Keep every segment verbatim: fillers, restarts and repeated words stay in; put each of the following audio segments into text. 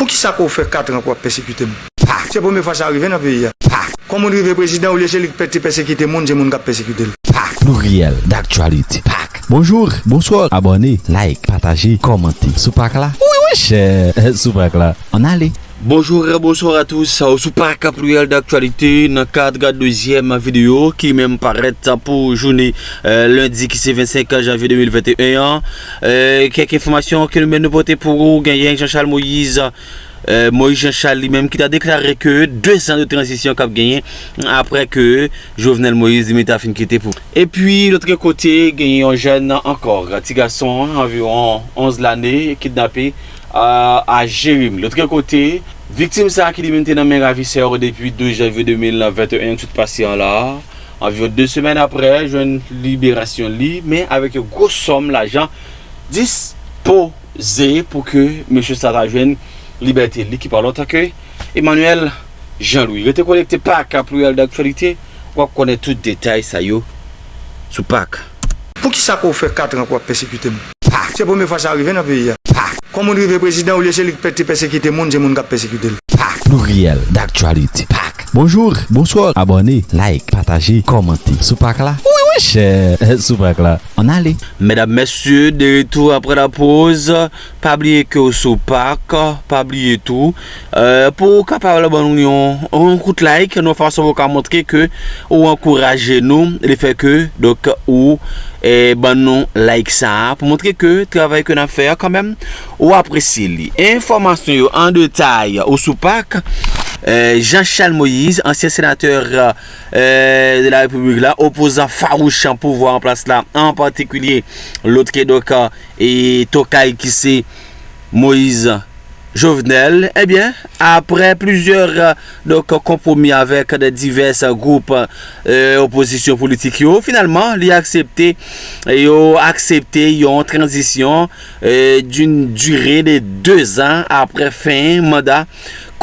Poukisa ke w fè kat an ke w ap pèsekite m? Pak. Se premye fwa sa rive nan peyi a. Pak. Kon moun rive prezidan, olye se li k pè-, te pèsekite moun, se moun k ap pèsekite l. Pak. Pluriel d'actualité. Pak. Bonjour, bonsoir, abòne, like, pataje, kòmante. Sou Pak la? Wi, wi, chè. Sou Pak la. Ann ale. Bonjour, bonsoir à tous. Sou Pak, Pluriel d'actualité, nan kad dezyèm videyo ki menm parèt pou jounen, euh, lendi ki se vennsenk janvye de mil venteyen an. Euh, kèk enfòmasyon ke nou menm nou pote pou ou, genyen Jean Charles Moïse, euh, Moïse Jean Charles li menm ki ta deklare ke de zan de tranzisyon k ap genyen apre ke Jovenel Moïse li menm ta fin kite pou. Epi, lòt kote, genyen yon jèn ankò, ti gason, anviwon onz lane, kidnape a, a Jeremi. Lòt kote, viktim sa a ki li menm te nan men ravisè yo depi de janvye de mil venteyen k sot pase an la, anviwon de semèn apre, jwenn liberasyon li, men avèk yon gwo sòm lajan dispoze pou ke mesye sa ta jwenn libète li, ki pa lòt ke Emmanuel Jean Louis. Rete konekte Pak, Pluriel d'actualité, w ap konnen tout detay sa yo sou Pak. Poukisa ke w fè kat an ke w ap pèsekite m? Pak. Se premye fwa sa rive nan peyi a. Pak. Kon moun rive prezidan, olye se li k pè-, te pèsekite moun, se moun k ap pèsekite l. Pak. Pluriel d'actualité. Pak. Bonjour, bonsoir, abòne, like, pataje, kòmante. Sou Pak la? Wi, wi, chè. Sou Pak la. Ann ale. Medam, mesye, de retou apre la poz. Pa bliye ke w sou Pak, pa bliye tou, euh, pou w kapab ban nou yon, yon kout like, yon fason pou w ka montre ke ou ankouraje nou, lefètke, donk, ou, eh, ban nou like sa a, pou montre ke travay ke n ap fè a kanmenm, ou apresye li. Enfòmasyon yo an detay, ou sou Pak, euh, Jean Charles Moïse, ansyen senatè, euh, de la Repiblik la, opozan fawouch an pouvwa an plas la, an patikilye, lòt ke, donk, euh, e tokay ki se Moïse Jovenel, ebyen, apre plizyè, euh, donk, konpwomi avèk de divès gwoup, euh, opozisyon politik yo, finalman, li aksepte, yo aksepte yon tranzisyon, euh, d'une durée de deux ans apre fen manda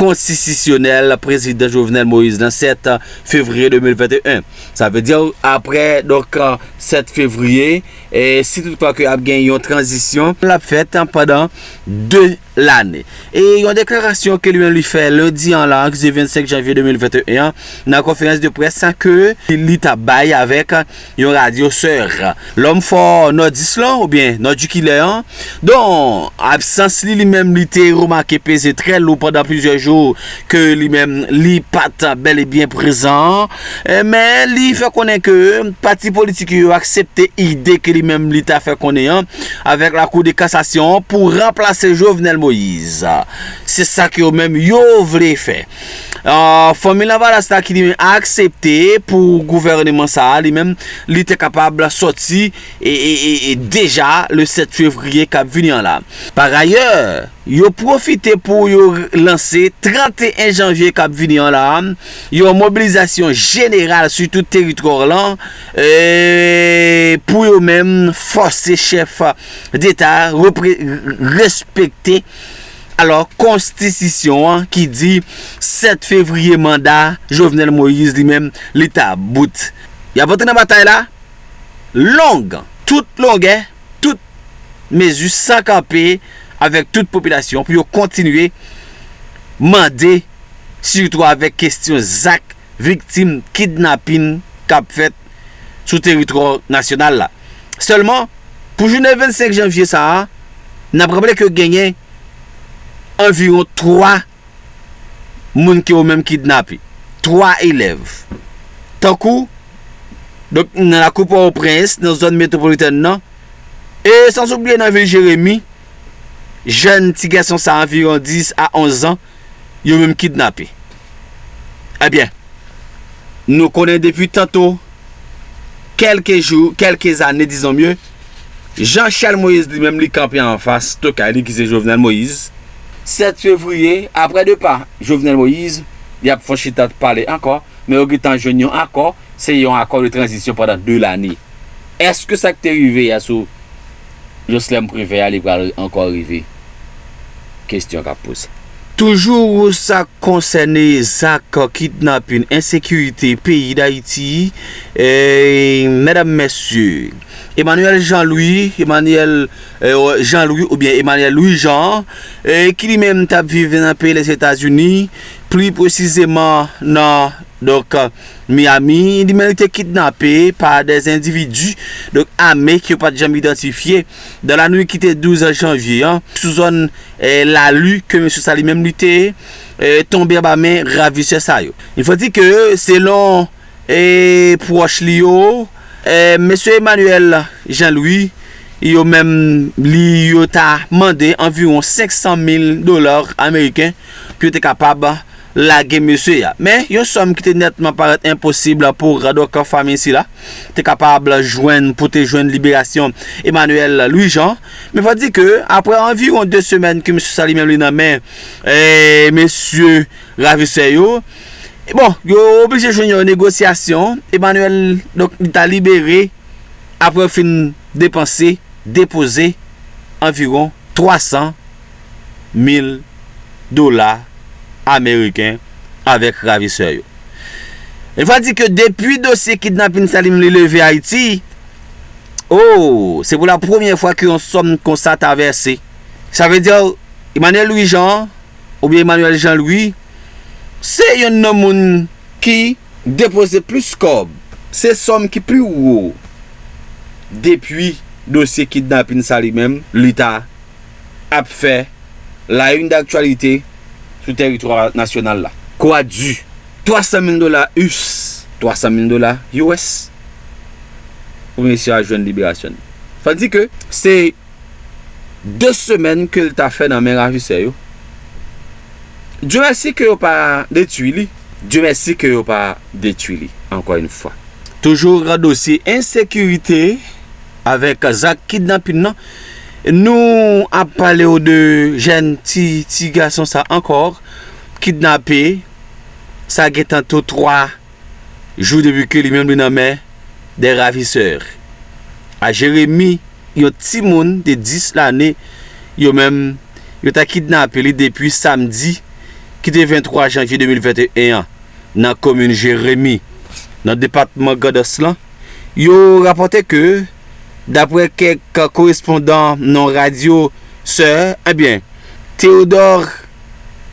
konstitisyonèl prezidan Jovenel Moïse nan sèt fevriye de mil venteyen. Sa vle di, apre, donk, euh, sèt fevriye, e si toutfwa ke ap gen yon tranzisyon, l ap fèt pandan de lane. E yon deklarasyon ke li menm li fè lendi an la, ki se vennsenk janvye de mil venteyen an, nan konferans de près ke li t ap bay avèk yon radyo sè. Lòm fò nòdis lan, oubyen nòdikilè an, don, absans li, li menm, li te remake peze trè lou pandan plizyè jou, ke li menm, li pa t bèl e byen prezan. E, men li fè konnen ke pati politik yo aksepte ide ke li menm li ta fè konnen an avèk Lakou de Kasasyon pou ranplase Jovenel Moïse. Se sa ke yo menm yo vle fè. Ah, fanmi Lavalas la ki li menm aksepte pou gouvèneman sa a, li menm, li te kapab sòti e, e, e, e deja le sèt fevriye k ap vini an la. Parayè, yo pwofite pou yo lanse trannteyen janvye k ap vini an la, yon mobilizasyon jeneral sou tout teritwa lan, e, pou yo menm fòse chèf deta repre-, respekte, alò, konstitisyon an ki di sèt fevriye manda Jovenel Moïse li menm, li ta bout. Y ap antre nan batay la, long, tout longè, tout mezi san kanpe avèk tout popilasyon pou yo kontinye mande, sitou avèk kesyon zak viktim kidnapin k ap fèt sou teritwa nasyonal la. Sèlman, pou jounen vennsenk janvye sa a, n ap raple ke genyen anviwon twa moun ke yo menm kidnape. Twa elèv. Tankou, donk, nan lakou Pòtoprens, nan zòn metwopolitèn nan, e san oubliye nan vil Jeremi, jèn ti gason sa anviwon dis a onz an, yo menm kidnape. Ebyen, nou konnen depi tanto, kèlke jou, kèlke zane, dizon mye, Jean Charles Moïse li menm li kanpe anfas tokay li ki se Jovenel Moïse. Sèt fevriye, apre depa Jovenel Moïse, y ap fè yon chita pale ankò, men yo gentan jwenn yon akò, se yon akò de tranzisyon pandan de lane. Èske sa k te rive a sou Jocelerme Privert a, li pral ankò rive? Kesyon k ap poze. Toujou sa k konsène zak kidnapin, ensekirite peyi Dayiti, e, medam, mesye, Emmanuel Jean Louis, Emmanuel, e, Jean Louis oubyen Emmanuel Louis Jean, e, ki li menm t ap viv nan peyi Lèzetazini, pli presizeman nan, donk, Miami, li menm li te kidnape pa dè endividi, donk, ame ke yo pa t janm idantifye, nan lannuit ki te douz janvye an, sou zòn, e, Lali, ke mesye sa li menm li te, e, tonbe anba men ravisè sa yo. Il faut dire que, selon, e, pwòch li yo, e, mesye Emmanuel Jean Louis, yo menm, li, yo ta mande anviwon senk san mil dola ameriken pou yo te kapab lage mesye a. Men, yon sòm ki te nètman parèt enposib pou, donk, fanmi sila te kapab jwenn, pou te jwenn liberasyon Emmanuel Louis Jean. Men fò di ke, apre anviwon de semèn ke mesye sa li menm li nan men, e, mesye ravisè yo, bon, yo oblije jwenn yon negosyasyon. Emmanuel, donk, li ta libere apre fin depanse, depoze anviwon twa san mil dola ameriken avèk ravisè yo. Li va di ke depi dosye kidnapin sa li menm li leve Ayiti, oh, se pou la premyè fwa ke yon sòm konsa ta vèse. Sa vle di, Emmanuel Louis Jean, oubyen Emmanuel Jean Louis, se yonn nan moun ki depoze plis kòb. Se sòm ki pi wo depi dosye kidnapin sa li menm, li ta ap fè la une d'actualité sou tèritwa nasyonal la. Kwa di, twa san mil dola us, twa san mil dola U S, pou mesye a jwenn liberasyon. Fò di ke se de semèn ke l ta fè nan men ravisè yo. Dye mèsi ke yo pa detwi li. Dye mèsi ke yo pa detwi li, ankò yon fwa. Toujou nan dosye ensekirite avèk zak kidnapin nan, nou ap pale w de jèn ti, ti gason sa ankò, kidnape, sa gen tanto twa jou depi ke li menm li nan men dè ravisè. A Jeremi, yon timoun de dis lane, yo menm, yo ta kidnape li depi samdi ki te venntwa janvye de mil venteyen an, nan komin Jeremi, nan depatman Grandans lan. Yo rapòte ke, daprè kèk korespondan nan radyo sè, ebyen, Théodore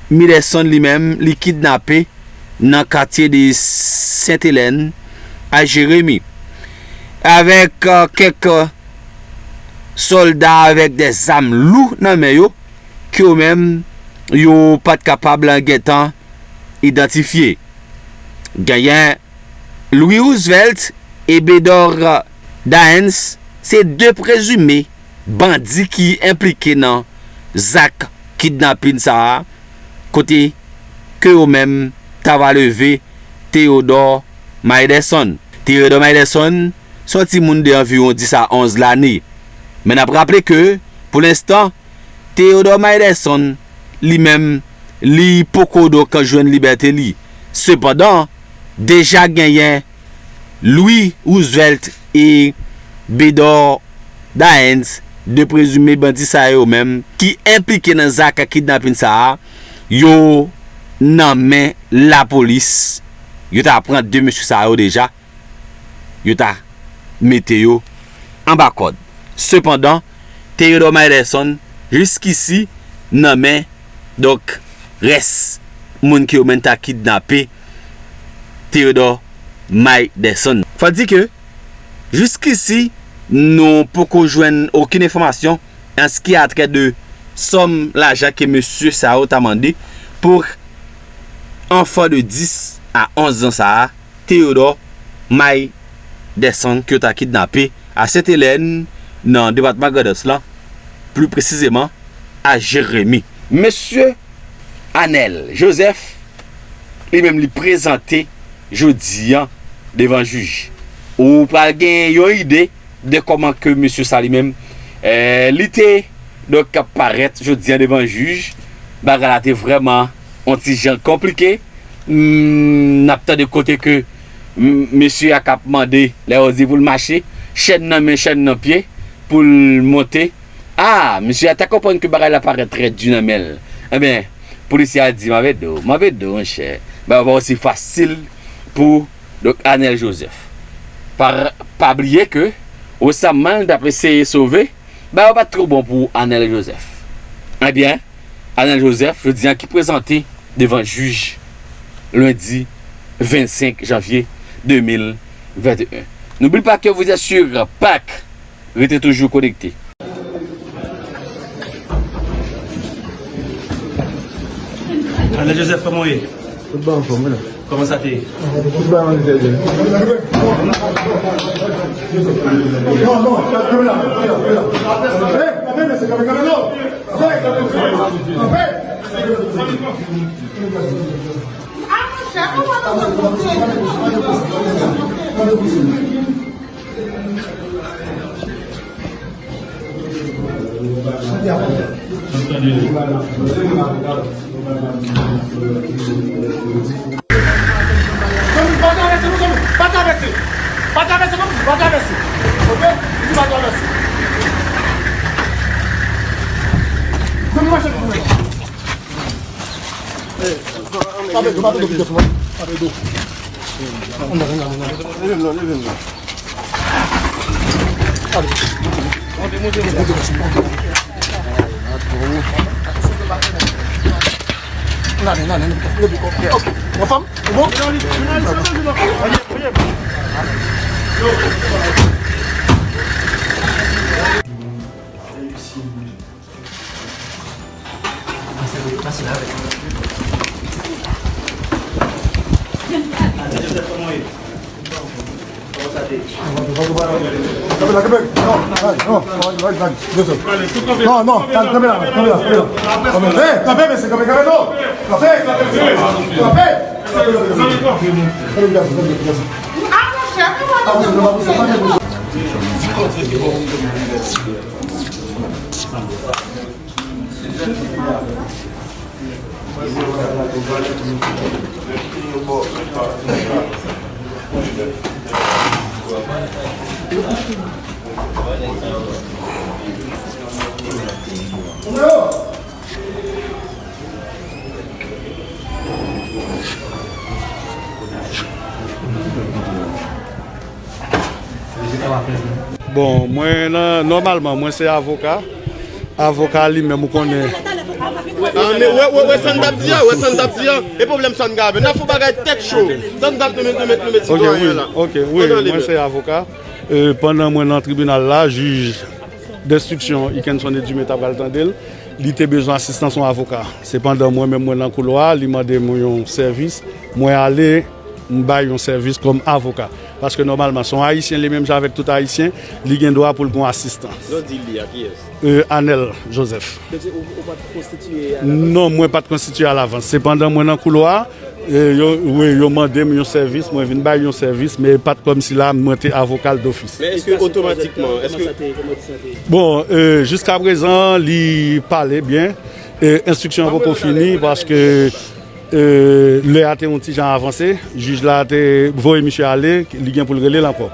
Milerson li menm, li kidnape nan katye de Sentelèn a Jeremi, avèk, e, kèk, e, sòlda avèk dè zam lou nan men yo, ke yo menm, yo pa t kapab gentan idantifye. Genyen Louis Roosevelt e Bedor Daens, se de prezime bandi ki enplike nan zak kidnapin sa a, kote ke yo menm ta va leve Théodore Maiderson. Théodore Maiderson se yon timoun de anviwon dis a onz lane. Men n ap raple ke, pou lenstan, Théodore Maiderson, li menm, li poko donk jwenn libète li. Sepandan, deja genyen Louis Roosevelt e Bedor Daens, de prezime bandi sa yo menm, ki enplike nan zak kidnapin sa a, yo nan men lapolis. Yo ta pran de mesye sa yo deja. Yo ta mete yo anba kòd. Sepandan, Théodore Maiderson, jiskisi, nan men, donk, rès moun ke yo menm ta kidnape Théodore Maiderson. Fò di ke, jiskisi, nou poko jwenn okenn enfòmasyon an se ki a trè de sòm lajan ke mesye sa yo ta mande pou anfan de dis a onz an sa a, Théodore Maiderson, ke yo ta kidnape a Sentelèn, nan depatman Grandans lan, pli presizeman a Jeremi. Mesye Anel Joseph, li menm, li prezante jodi a devan jij. Ou pral gen yon ide de kòman ke mesye sa li menm, eh, li te, donk, ap parèt jodi a devan jij. Bagay la te vrèman yon ti jan konplike. Hmm, n ap tande kote ke, m-, mesye a k ap mande, lè yo di pou l mache, chèn nan men, chèn nan pye, pou l monte. Ah, mesye a ta konprann ke bagay la parèt trè di nan men l. Ebyen, Polisye a di, "M ap ede w, m ap ede w, monchè." Bagay yo pa osi fasil pou, donk, Anel Joseph. Pa, pa bliye ke Rosamond t ap eseye sove, bagay yo pa t twò bon pou Anel Joseph. Ebyen, Anel Joseph, jodi a, ki prezante devan jij lendi vennsenk janvye de mil venteyen. N'oublie pas que vous êtes sur Pac. Rete toujou konekte. Anel Joseph, kòman w ye? Tout bon, anfòm, wi. Kòman sa te ye? Tout bon, anfòm, wi. Non, non, kamera, kamera, kamera. Hey, kamera, se kamera, kamera, non. Hey, kamera, kamera. Zanmi, pa travèse non, zanmi. Pa travèse. Pa travèse non, pa travèse. Oke? Di pa travèse. Zanmi, mache pou mwen. Tape do, tape do, tape do. Leve m nan, leve m nan. Anfòm? Ou bon? Non, non, kanpe la, kanpe la, kanpe la. Hey, kanpe, mesye, kanpe, kanpe, non. Kanpe, kanpe, mesye, kanpe. Kanpe, kanpe, kanpe. Bon, mwen nan, nòmalman, mwen se avoka. Avoka li menm, ou konnen. Ah, men wè, wè, wè sa n t ap di a, wè sa n t ap di a. E pwoblèm sa n gen avè l. N ap fè yon bagay tèt cho. Sa n t ap nou met, nou met, nou met sitwayen an la. Ok, wi, mwen se avoka. E, pandan mwen nan tribinal la, jij denstriksyon Ikenson Edumé ta pral tande l, li te bezwen asistans yon avoka. Sepandan, mwen menm mwen nan koulwa, li mande mwen yon sèvis, mwen ale, m bay yon sèvis kòm avoka. Paske nòmalman, se yon Ayisyen, li menm jan avèk tout Ayisyen, li gen dwa pou l gen yon asistans. Lè w di li a, kiyès? E, Anel Joseph. Donk, se ou, ou pa t konstitiye alavans? Non, mwen pa t konstitiye alavans. Sepandan, mwen nan koulwa, e, yo, wi, yo mande m yon sèvis, mwen vin bay yon sèvis, men pa t kòmsi la, mwen te avoka l dofis. Men èske otomatikman, èske... Bon, e, jiskaprezan, li pale byen. E, enstriksyon an poko fini, paske E, lè a te yon ti jan avanse, jij la te voye misye ale, li gen pou l rele l ankò.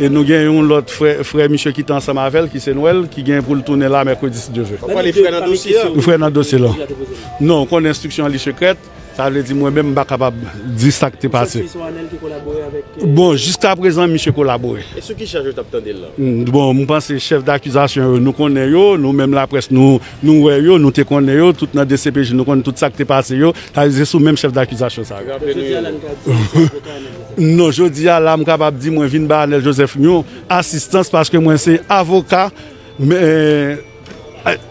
E nou gen yon lòt frè, frè misye ki te ansanm avè l, ki se Nwèl, ki gen pou l tounen la mèkredi, si Dye vle. W ap pale frè nan dosye a? Frè nan dosye la. Non, ou konnen enstriksyon an li sekrèt, sa vle di mwen menm m pa kapab di sa k te pase. Bon, jiskaprezan, misye kolabore. E sou ki chaj yo t ap tande l la? Mm, bon, m panse chèf dakizasyon yo, nou konnen yo, nou menm laprès, nou, nou wè yo, nou te konnen yo, tout nan D C P J, nou konn tout sa k te pase yo, sa vle di se sou menm chèf dakizasyon sa yo. Raple nou yo. Non, jodi a la, m kapab di mwen vin bay Anel Joseph yon asistans paske mwen se avoka, men, eh,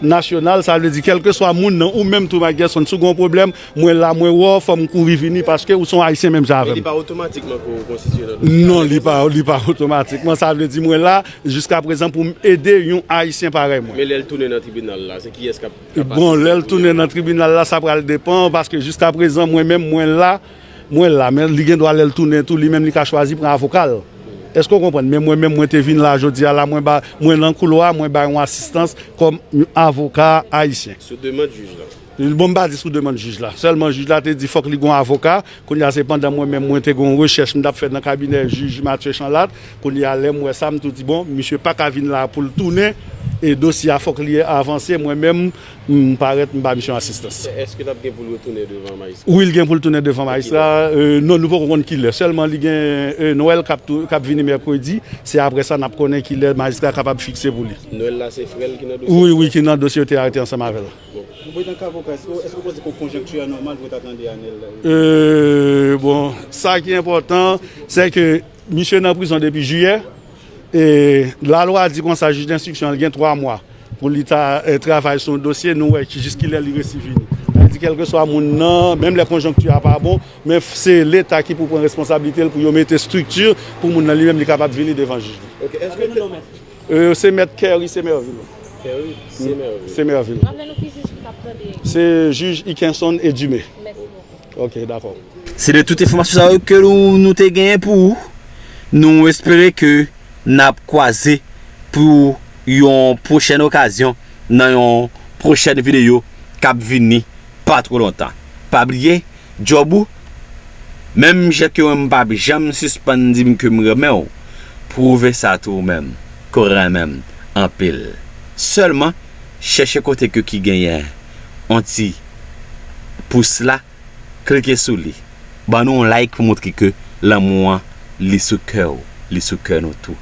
nasyonal, sa vle di kèlkeswa moun nan, ou menm tou, Mike Gerson, si w gen yon pwoblèm, mwen la, mwen wè w, fò m kouri vini, paske ou se yon Ayisyen menm jan avè m. Men li pa otomatikman ke w konstitiye nan dosye a? Non, li pa, li pa otomatikman. Sa vle di mwen la, jiskaprezan, pou m ede yon Ayisyen parèy mwen. Men lè l tounen nan tribinal la, se kiyès k ap, k ap asiste l? Bon, lè l tounen nan tribinal la, sa pral depann, paske jiskaprezan, mwen menm, mwen la, mwen la, men li gen dwa lè l tounen tou, li menm li ka chwazi pran avoka l. Èske w konprann? Men mwen menm, mwen te vin la jodi a la, mwen ba, mwen nan koulwa, mwen bay yon asistans kòm yon avoka ayisyen. Sou demann jij la. Bon, m pa di sou demann jij la. Sèlman jij la te di fòk li gon avoka. Kounye a se pandan mwen menm mwen te gon rechèch m t ap fè nan kabinè jij Mathieu Chanlat. Kounye a lè m wè sa, m tou di bon, misye pa ka vin la pou l tounen. E dosye a fòk li avanse. Mwen menm, m parèt, m ba misye yon asistans. Èske l ap gen pou l retounen devan majistra? Wi, l gen pou l tounen devan majistra. Euh, non, nou poko konn kilè. Sèlman li gen euh, Noël k ap tou- k ap vini mèkredi. Se apre sa n ap konnen kilè majistra kapab fikse pou li. Nwèl la se frè l ki nan dosye? Wi, wi, ki nan dosye yo te arete ansanm avè l. Bon. Pou prezidan k avoka, èske èske w panse ke konjonkti a nòmal pou w ta tande Anèl? Euh, bon, sa ki enpòtan, se ke misye nan prizon depi jiyè. E lalwa di konsa, jij denstriksyon an gen twa mwa pou li ta eh, travay sou yon dosye, nou wè ki jis kilè li resi vini. Sa vle di kèlkeswa moun nan, menm lè konjonkti a pa bon, men se leta ki pou pran responsablite l pou yo mete estrikti pou moun nan li menm li kapab vini devan jij li. Ok, èske te- Euh, se mèt Kerry Semerville. Kerry Semerville. Semerville. Raple nou ki jij ki t ap tande. Se jij Ikenson Edumé. Mèsi bokou. Ok, dakò. Se de tout enfòmasyon sa yo ke nou, nou te genyen pou ou. Nou espere ke n ap kwaze pou yon pwochèn okazyon nan yon pwochèn videyo k ap vini pa twò lontan. Pa bliye, djòb ou, menm jan ke mwen m p ap janm sispann di m ke m renmen w, pwouve sa tou ou menm, ke w renmen m anpil. Sèlman, chèche kote ke ki genyen yon ti pous la, klike sou li. Ban nou yon like pou montre ke lanmou an, li sou kè w, li sou kè nou tou.